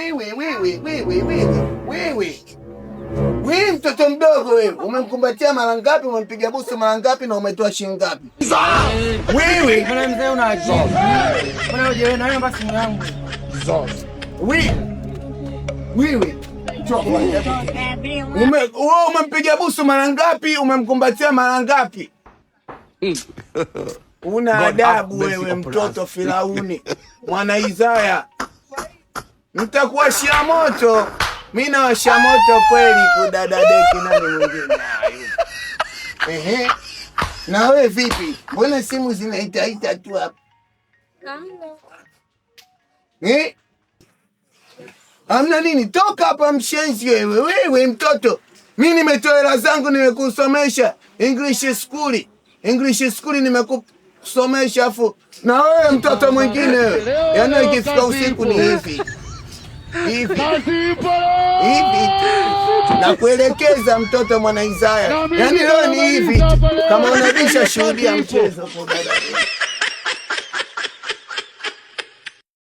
Wewe wewe wewe wewe wewe wewe, mtoto mdogo wewe, umemkumbatia mara ngapi? Umempiga busu mara ngapi? Na umetoa shilingi ngapi? Wewe Mbona mzee una akili? Mbona wewe na wewe simu yangu? Wewe wewe wewe umempiga busu mara ngapi? Umemkumbatia mara ngapi? Una adabu wewe, mtoto Firauni, mwana Isaya, nitakuwashia moto. Mi nawashia moto kweli, kudada deki. Nani mwingine? Ehe, na wewe vipi? Mbona simu zinaitaita tu hapa eh? Amna nini? Toka hapa mshenzi wewe, wewe mtoto. Mi nimetoa hela zangu, nimekusomesha English school. English school nimekusomesha, afu na wewe mtoto mwingine wewe. Yaani ikifika usiku ni hivi hivi hivi na kuelekeza mtoto mwana Isaya. Yaani leo ni hivi, kama unabisha shuhudia mchezo kwa dada.